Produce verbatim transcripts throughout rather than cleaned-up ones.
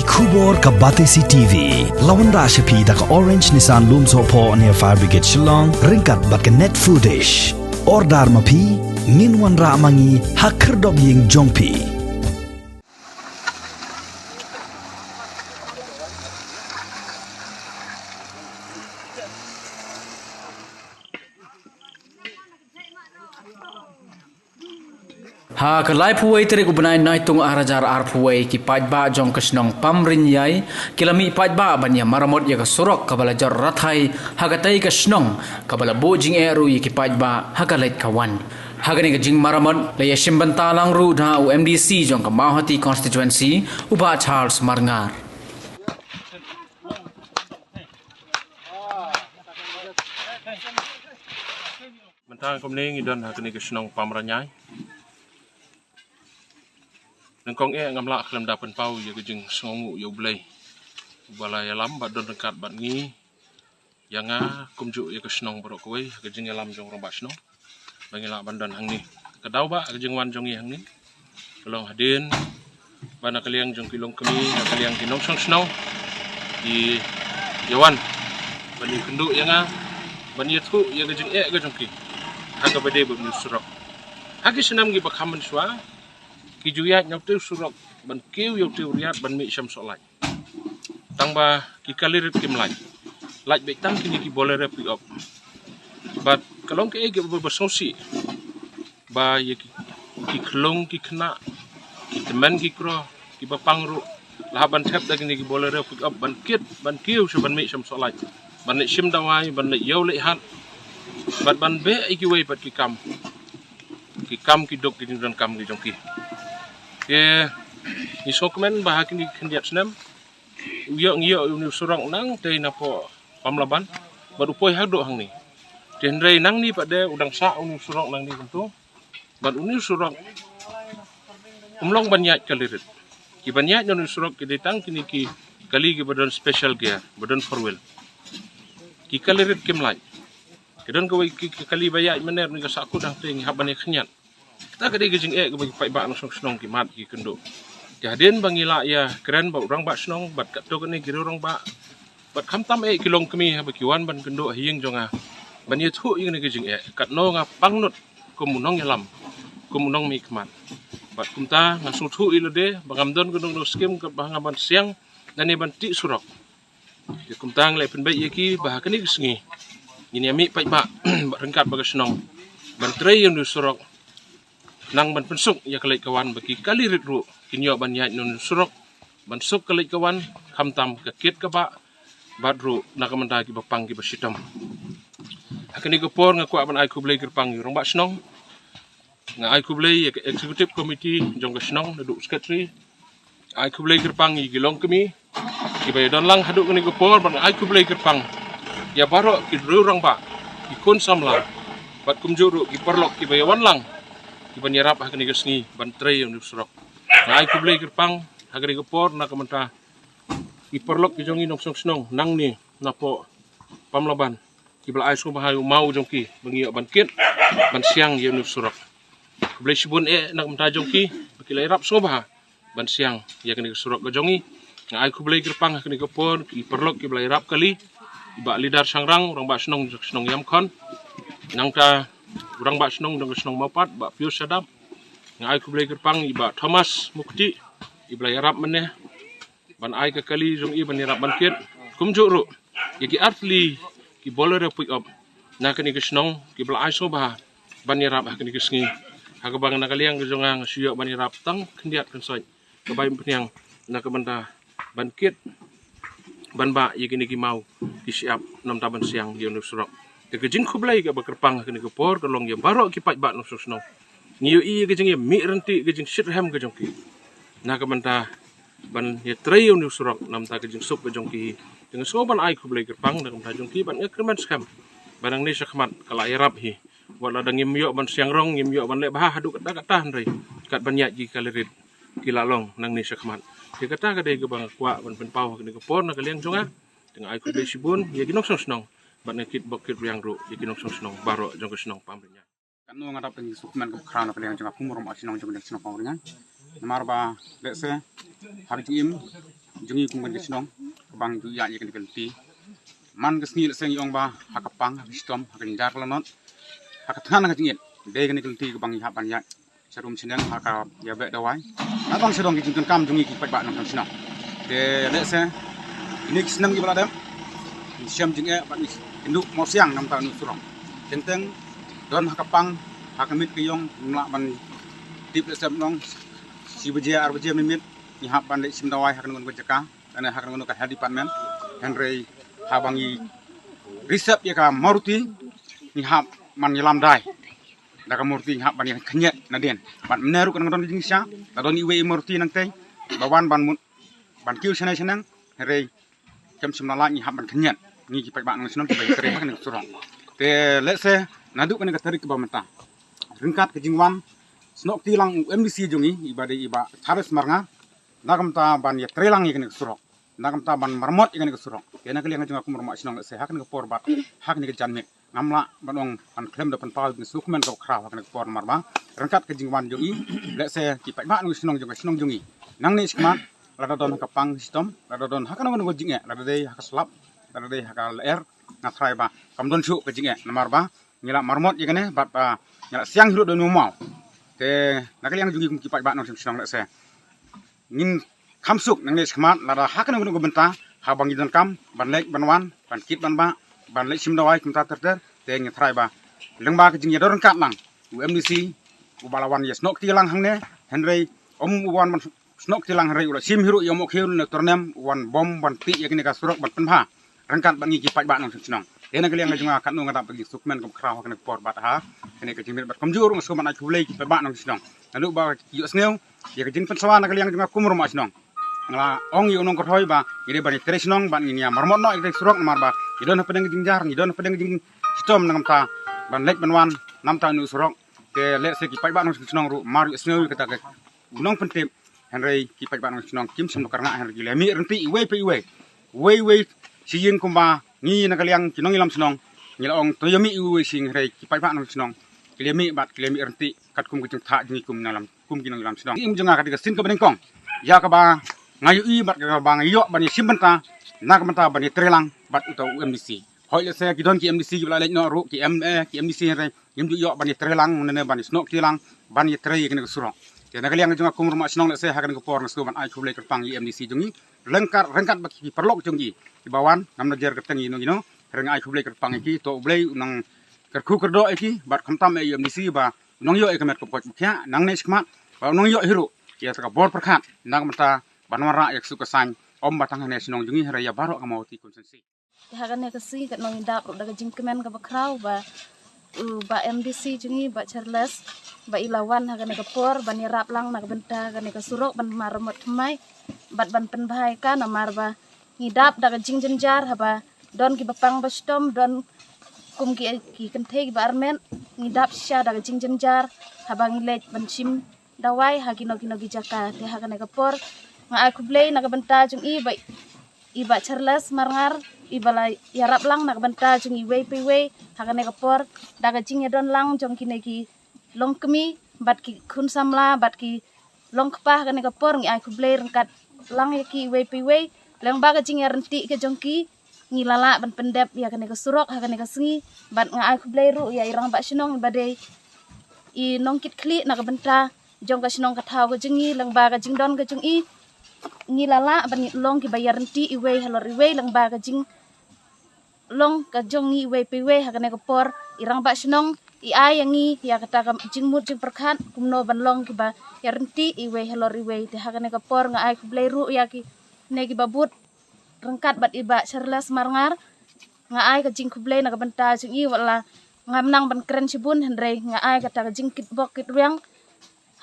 Khubor ka Batesi T V la wanrah sha phi da ka Orange Nissan Lumsohphoh near Fire Brigade Shillong ryngkat bad ka Net Foodish. Order ma phi, ngin wanrah ma ngi ha khyrdop ïing jong phi. Ha ka laiphew wei tarik u bnai Naitung ar hajar arphew wei, ki paidbah jong ka shnong Pamrinjai ki la mih paidbah ban ïa maramot ïa ka surok kaba la jot rathai ha katei ka shnong, kaba la buh jingeh ruh ïa ki paidbah ha ka leit ka wan. Ha kane ka jingmaramot la ïa shim bynta lang ruh da u M D C jong ka Mawhati constituency, u Bah Charles Marngar. Mynta kumne ngi don ha kane ka shnong Pamrinjai. Nyngkong eh ngam lah khlem da pynpaw ïa ka jingsngewnguh ïa U Blei uba la ïalam bad don ryngkat bad ngi, ïa nga kumjuh ïa ka shnong baroh kawei ha ka jingïalam jong u rangbah shnong ba ngi lah ban don hangne. Ka daw ba ka jingwan jong ngi hangne ka long hadien ba na ka liang jong ki longkmie, na ka liang ki nongshong shnong ki ïawan ban ïakynduh ïa nga, ban ïathuh ïa ka jingeh ka jong ki ha kaba dei bad une u surok. Ha ki snem kiba kham mynshuwa ki ju ïaid na utei u surok ban kiew ïa utei u riat ban mih sha Msohlait. Tang ba ki kali rit kim lait, lait beit tang kine ki Bolero pick up. Bad ka long kaei kaba sngewsih ba ïa ki, ki khlung ki khynnah, ki tymmen ki kro, kiba pang ruh la hap ban thep da kine ki Bolero pick up ban kit ban kiew sha ban mih sha Msohlait, ban leit shim dawai, ban leit ïew leit hat, bad ban beh ïa kiwei pat ki kam, ki kam ki duk ki jingdonkam ki jong ki. Te ngi sngewkmen ba ha kine ki khyndiat snem u ïoh, ngi ïoh une u surok nangtei napoh Pamlaban bad u poi haduh hangne. Te hynrei nangne pat de u dang sah une u surok nangne kumto. Bad une u surok um long ban ïaid kali rit. Ki ban ïaid na une u surok ki dei tang kine ki kali kiba don special gear, ba don four wheel. Ki kali rit kim lait. Ki don kawei ki, ki kali ba ïaid mynne ruh ka sahkut hangtei, ngi hap ban ïa khyndiat. Kata ka dei ka jingeh kaba ki paidbah nongshong shnong ki mad ki kynduh. Te hadien ba ngi lah ïa kren bad u rangbah shnong bad katto katne ki riew rangbah bad khamtam eh ki longkmie haba ki wan ban kynduh ha ïing jong nga ban ïathuh ïa kane ka jingeh, katno nga pangnud kum u nongïalam, kum u nongmihkhmat. Bad kumta nga sngewthuh ïa lade ba ngam don kano kano skim kaba nga ban siang lane ban tih surok. Te kumta ngi la pynbeit ïa ki ba ha kane ka sngi ngin ïa mih paidbah bad ryngkat bad ka shnong ban trei ïa une u surok, nang ban pynsuk ïa ka leit ka wan ba ki kali rit ruh kin ïoh ban ïaid na une u surok, ban suk ka leit ka wan, khamtam ka kit ka bah, bad ruh na ka bynta kiba pang kiba shitom. Ha kane ka por nga kwah ban ai khublei kyrpang ïa u rangbah shnong. Nga ai khublei ïa ka executive committee jong ka shnong naduh secretary. Ai khublei kyrpang ïa ki longkmie kiba ïa don lang haduh kane ka por, bad nga ai khublei kyrpang ïa baroh ki riew rangbah, ki khun samla, bad kumjuh ruh ki paralok kiba ïa wan lang kiban ïarap ha kane ka sngi ban trei ïa une u surok. Nga ai khublei kyrpang ha kane ka por na ka bynta ki paralok ki jong ngi nongshong shnong nangne napoh Pamlaban kiba la ai sngewbha ïa u maw jong ki ba ngi ïoh ban kit ban siang ïa une u surok. Khublei shibun eh na ka bynta jong ki ba ki la ïarap sngewbha ban siang ïa kane ka surok ka jong ngi. Nga ai khublei kyrpang ha kane ka por ki paralok kiba la ïarap kali, i Bah Lidar Shangrang, u rangbah shnong jong ka shnong Ïamkhon, nangta u rangbah shnong jong ka shnong Mawpat, Bah Pius Shadap. Nga ai khublei kyrpang i Bah Thomas Mukti iba la ïarap mynne ban ai ka kali jong i ban ïarap ban kit. Kumjuh ruh ïa ki artylli ki Bolero pick up na kane ka shnong kiba la ai sngewbha ban ïarap ha kane ka sngi, ha kaba na ka liang ka jong nga nga shu ïoh ban ïarap tang khyndiat khynsoit ka bai umphniang na ka bynta ban kit ban bah ïa kine ki maw ki shyiap namar ban siang ïa une u surok. Te ka jingkhublei kaba kyrpang ha kane ka por ka long ïa baroh ki paidbah nongshong shnong. Ngi ïohi ïa ka jingïamih ryntih, ka jingshitrhem ka jong ki na ka bynta ban ïa trei ïa une u surok namar ka jingsuk ka jong ki. Te nga sngew ban ai khublei kyrpang na ka bynta jong ki bad nga kyrmen skhem ba nangne shakhmat ka la ïarap hi. Wat la dang ngim ïoh ban siang rong, ngim ïoh ban leh bha haduh katta katta, hynrei kat ban ïaid ki kali rit ki la long nangne shakhmat. Te kata ka dei kaba nga kwah ban pynpaw ha kane ka por na ka liang jong nga. Te nga ai khublei shibun ïa ki nongshong shnong bad nga kit bok kit riang ruh ïa ki nongshong shnong baroh jong ka shnong Pamrinjai. Katno nga dap da ka jingsngewkmen kaba khraw na ka liang jong nga kum u rangbah shnong jong ka shnong Pamrinjai. Namar ba lehse ha ka jingim jong ngi kum ka shnong, ka bang ju ïa ïa kane ka lynti. Man ka sngi lehse ngi ong ba ha ka pang, ha ka shitom, ha ka jynjar ka lanot, ha ka thngan, ha ka jingit, dei kane ka lynti ka bang ngi hap ban ïa sharum shnong ha ka ïa beh dawai. Na bang sha dong ki jingdonkam jong ngi ki paidbah nongshong shnong. Te lehse kine ki snem kiba la dep, ngi shem jingeh bad ngi kynduh mawsiang namar une u surok. Teng teng don ha ka pang, ha ka miet ka ïong, ngim lah ban tip lehse ban ong shi baje, ar baje mynmiet ngi hap ban leit shim dawai ha kano kano ka jaka, lane ha kano kano ka health department. Hynrei haba ngi reserve ïa ka Maruti, ngi hap ban ïalam dai da ka Maruti, ngi hap ban ïa khynñiat nadien. Bad mynne ruh ka nang don ka jingshisha, la don iwei i Maruti nangtei ba wan ban mut ban kiew shane shaneng, hynrei kim shym la lait, ngi hap ban khynñiat, ngi ki paidbah nongshong shnong kiba ïatrei ha kane ka surok. Te lehse naduh kane ka tarik kiba mynta, ryngkat ka jingwan snoh kti lang u MDC jong ngi, i ba dei i Bah Charles Marngar, na ka bynta ban ïatrei lang ïa kane ka surok, na ka bynta ban maramot ïa kane ka surok. Te na ka liang jong nga kum u rangbah shnong, lehse ha kane ka por bad ha kane ka janmiet ngam lah ban ong ban khlem da pynpaw ïa ka sngewkmen kaba khraw ha kane ka por, namar ba ryngkat ka jingwan jong i, lehse ki paidbah nongshong shnong jong ka shnong jong ngi, nangne shakhmat, lada don ha ka pang ka shitom, lada don ha kano kano ka jingeh, lada dei ha ka slap, lada dei ha ka lyer, nga tharai ba kam don shuh ka jingeh, namar ba ngi la maramot ïa kane bad ba ngi la siang hi ruh da une u maw. Te na ka liang jong ngi kum ki paidbah nongshong shnong, lehse ngin kham suk nangne shakhmat lada ha kano kano ka bynta, haba ngi donkam ban leit ban wan, ban kit ban bah, ban leit shim dawai kumta ter ter, te ngi tharai ba lyngba ka jingïadon ryngkat lang u MDC uba la wan ïa snoh kti lang hangne, hynrei um u wan ban snoh kti lang, hynrei u la shim hi ruh ïa u mohkhiew ne u tyrnem, u wan bom ban tih ïa kane ka surok ban pynbha ryngkat bad ngi ki paidbah nongshong shnong. Te na ka liang jong nga katno nga dap da ka jingsngewkmen kaba khraw ha kane ka por bad ha kane ka jingmiet, bad kumjuh ruh nga sngewbha ban ai khublei ki paidbah nongshong shnong. Naduh ba ki ïohsngew ïa ka jingpynsngew na ka liang jong nga kum u rangbah shnong, nga la ong ïa u nongkynroi ba ngi dei ban ïatrei shnong bad ngin ïa maramot noh ïa ka surok, namar ba ngi don hapdeng ka jingjynjar, ngi don hapdeng ka jingshitom na ka bynta ban leit ban wan na ka bynta une u surok. Te lehse ki paidbah nongshong shnong ruh mar ïohsngew ïa kata ka u nongpyntip, hynrei ki paidbah nongshong shnong kim shym la kyrngah, hynrei ki la mih ryntih iwei pa iwei. Uwei uwei shi ïing kumba ngi na ka liang ki nongïalam shnong ngi la ong to ïa mih iwei uwei shi ïing, hynrei ki paidbah nongshong shnong ki la mih bad ki la mih ryntih katkum ka jingthah jong ngi kum nongïalam, kum ki nongïalam shnong. Im jong nga ka dei ka sien kaba nyngkong ïa kaba nga ïohi bad kaba nga ïoh ban ïashim bynta na ka bynta ban ïatrei lang bad uta u MDC. Hooid, lehse ki don ki MDC kiba la leit noh ruh, ki MLA, ki MDC, hynrei ngim ju ïoh ban ïatrei lang ne ban ïasnoh kti lang ban ïatrei ïa kane ka surok. Te na ka liang jong nga kum u rangbah shnong, lehse ha kane ka por nga sngewbha ban ai khublei kyrpang ïa u MDC jong ngi ryngkat, ryngkat bad ki paralok jong ngi kiba wan, ngam da jer kyrteng ïa kino kino, hynrei nga ai khublei kyrpang ïa ki, to U Blei u nang kyrkhu kyrdoh ïa ki bad khamtam ïa u MDC ba u nang ïoh ïa ka met ka pop ka khiah nangne shakhmat, ba u nang ïoh hi ruh ïa ka bor pyrkhat na ka bynta ban wanrah ïa ka suk ka saiñ, ym ba tang hangne shnong jong ngi, hynrei ïa baroh ka Mawhati constituency. Te ha kane ka sngi katno ngi dap ruh da ka jingkmen kaba khraw ba u Bah MDC jong ngi, Bah Charles, ba i la wan ha kane ka por ban ïarap lang na ka bynta kane ka surok ban maramot thymmai bad ban pynbha ïa ka, namar ba ngi dap da ka jingjynjar haba don kiba pang ba shitom, don kum ki, ki kynthei kiba armet, ngi dap shisha da ka jingjynjar haba ngi leit ban shim dawai ha kino kino ki jaka. Te ha kane ka por nga ai khublei na ka bynta jong i ba, i Bah Charles Marngar, i ba la ïarap lang na ka bynta jong iwei pa iwei ha kane ka por da ka jingïadon lang jong kine ki longkmie bad ki khun samla bad ki longkpa ha kane ka por. Ngi ai khublei ryngkat lang ïa ki iwei pa iwei, lyngba ka jingïaryntih ka jong ki ngi la lah ban pyndep ïa kane ka surok ha kane ka sngi. Bad nga ai khublei ruh ïa i rangbah shnong ba dei i nongkitkhlieh na ka bynta jong ka shnong ka thaw ka jong ngi, lyngba ka jingdon ka jong i ngi la lah ban long kiba ïaryntih iwei halor iwei, lyngba ka jing long ka jong ngi iwei pa iwei ha kane ka por. I rangbah shnong i ai ïa ngi ïa kata ka jingmut jingpyrkhat kumno ban long kiba ïaryntih iwei halor iwei. Te ha kane ka por nga ai khublei ruh ïa kine kiba bud ryngkat bad i Bah Charles Marngar. Nga ai ka jingkhublei na ka bynta jong i, wat la ngam nang ban kren shibun, hynrei nga ai kata ka jingkitbok kitrwiang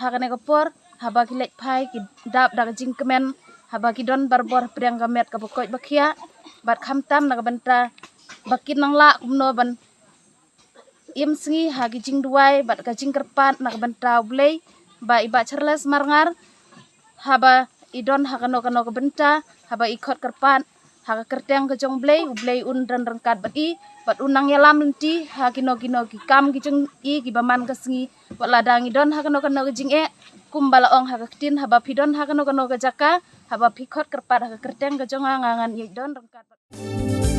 ha kane ka por, haba ki leit phai ki dap da ka jingkmen, haba ki don barabor hapdeng ka met kaba koit ba khiah, bad khamtam na ka bynta ba kin nang lah kumno ban im sngi ha ki jingduwai bad ka jingkyrpad na ka bynta U Blei, ba i Bah Charles Marngar haba i don ha kano kano ka bynta, haba i khot kyrpad ha ka kyrteng ka jong U Blei, U Blei un don ryngkat bad i, bad un nang ïalam lynti ha kino kino ki kam ki jong i kiba man ka sngi, wat lada ngi don ha kano kano ka jingeh, kumba la ong ha ka ktien, haba phi don ha kano kano ka jaka, haba phi khot kyrpad ha ka kyrteng ka jong nga, nga ngan ïai don ryngkat bad